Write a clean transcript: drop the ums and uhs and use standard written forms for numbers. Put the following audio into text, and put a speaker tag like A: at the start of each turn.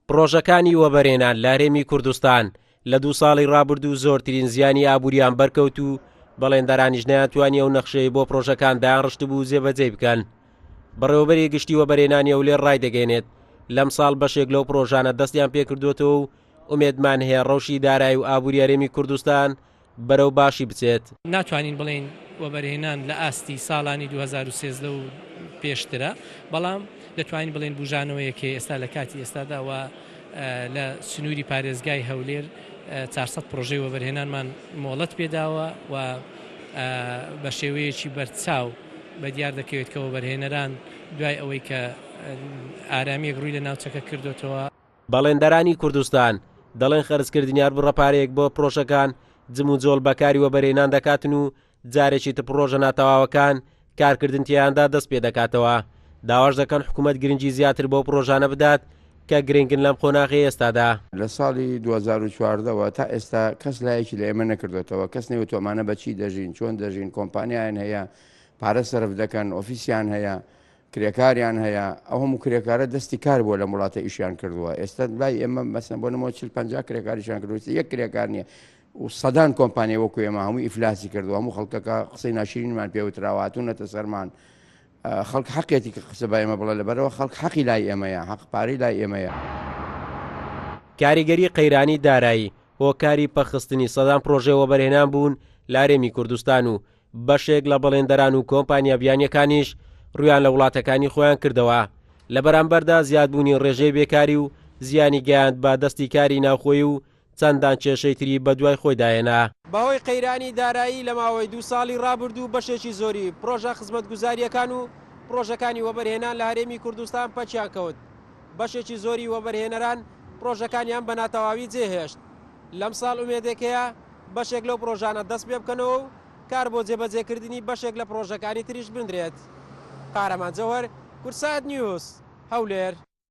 A: پڕۆژەکانی وەبەرهێنان لە هەرێمی کوردستان لە دوو ساڵی ڕابردوو زۆرترین زیانی ئابووریان بەرکەوت و بەڵێندەرانیش نەیانتوانی ئەو نەخشەی بۆ پڕۆژەکان دایانڕشتبوو جێبەجێی بکەن. بەڕێوەبەری گشتی وەبەرهێنانی هەولێر ڕایدەگەیەنێت، لەمساڵ بەشێک لەو پڕۆژانە دەستیان پێکردووەتەوە و ئومێدمان هەیە ڕەوشی دارایی و ئابووری هەرێمی کوردستان بەرەو باشی بچێت.
B: ناتوانین بڵێین وەبەرهێنان لە ئاستی ساڵانی 2013 و پێشترە، بەڵام دەتوانین بڵێین بوژانەوەیەک هەیە ئێستا لە کاتی ئێستادا و لە سنووری پارێزگای هەولێر 400 پڕۆژەی وەبەرهێنانمان مۆڵەت پێداوە و بە شێوەیەکی بەرچاو بەدیار دەکەوێت کە وەبەرهێنەران دوای ئەوەی کە ئارامییەک ڕووی لە ناوچەکە کردۆتەوە.
A: بەڵێندەرانی کوردستان دەڵێن خەرجکردنی هەر بڕە پارەیەک بۆ پرۆژەکان جموجۆڵ بە کاری وەبەرهێنان دەکاتن و جارێکی تر پڕۆژە ناتەواوەکان کارکردن تێیاندا دەست پێدەکاتەوە، داواش دەکەن حکومەت گرنگی زیاتر بەو پڕۆژانە بدات کە گرنگن لەم قۆناغەی ئێستادا.
C: لە ساڵی 2014 وە تا ئێستا کەس لایەکی لە ئێمە نەکردۆتەوە، کەس نەیوتوە ئەمانە بە چی دەژین، چۆن دەژین، کۆمپانیایان هەیە، پارە سەرف دەکەن، ئۆفیسیان هەیە، کرێکاریان هەیە، ئەو هەموو کرێکارە دەستی کار بووە لەم وڵاتە ئیشیان کردووە، ئێستا لای ئێمە مەسەن بۆ نموونە 40 50 کرێکاریشیان کردووە، ئێستا یەک کرێکار نییە و سەدان کۆمپانیای وەکو ئێمە هەمووی ئیفلاسی کردووە، هەموو خەڵکەکە قسەی ناشرینمان پێ وتراوە، هاتوونەتە سەرمان، خەڵک حەقیەتی کە قسە بە ئێمە بڵێ، لەبەرئەوە خەڵک حەقی لای ئێمەیە، حەق پارەی لای ئێمەیە.
A: کاریگەری قەیرانی دارایی هۆکاری پەکخستنی سەدان پرۆژەی وەبەرهێنان بوون لە هەرێمی کوردستان و بەشێک لە بەڵێندەران و کۆمپانیا بیانیەکانیش ڕویان لە وڵاتەکانی خۆیان کردەوە، لە بەرامبەردا زیادبوونی ڕێژەی بێکاری و زیانی گەیاند بە دەستی کاری ناوخۆیی و چەندان کێشەی تری بەدوای خۆیدا هێنا. بەهۆی قەیرانی دارایی لە ماوەی دوو ساڵی ڕابردوو بەشێکی زۆری پڕۆژە خزمەتگوزارییەکان و پڕۆژەکانی وەبەرهێنان لە هەرێمی کوردستان پەکیان کەوت، بەشێکی زۆری وەبەرهێنەران پڕۆژەکانیان بە ناتەواوی جێهێشت. لەمساڵ ئومێدێک هەیە بەشێک لەو پڕۆژانە دەست پێبکەنەوە و کار بۆ جێبەجێکردنی بەشێک لە پڕۆژەکانی تریش بندرێت. قارەمان جەوهەر، کوردسات نیوز، هەولێر.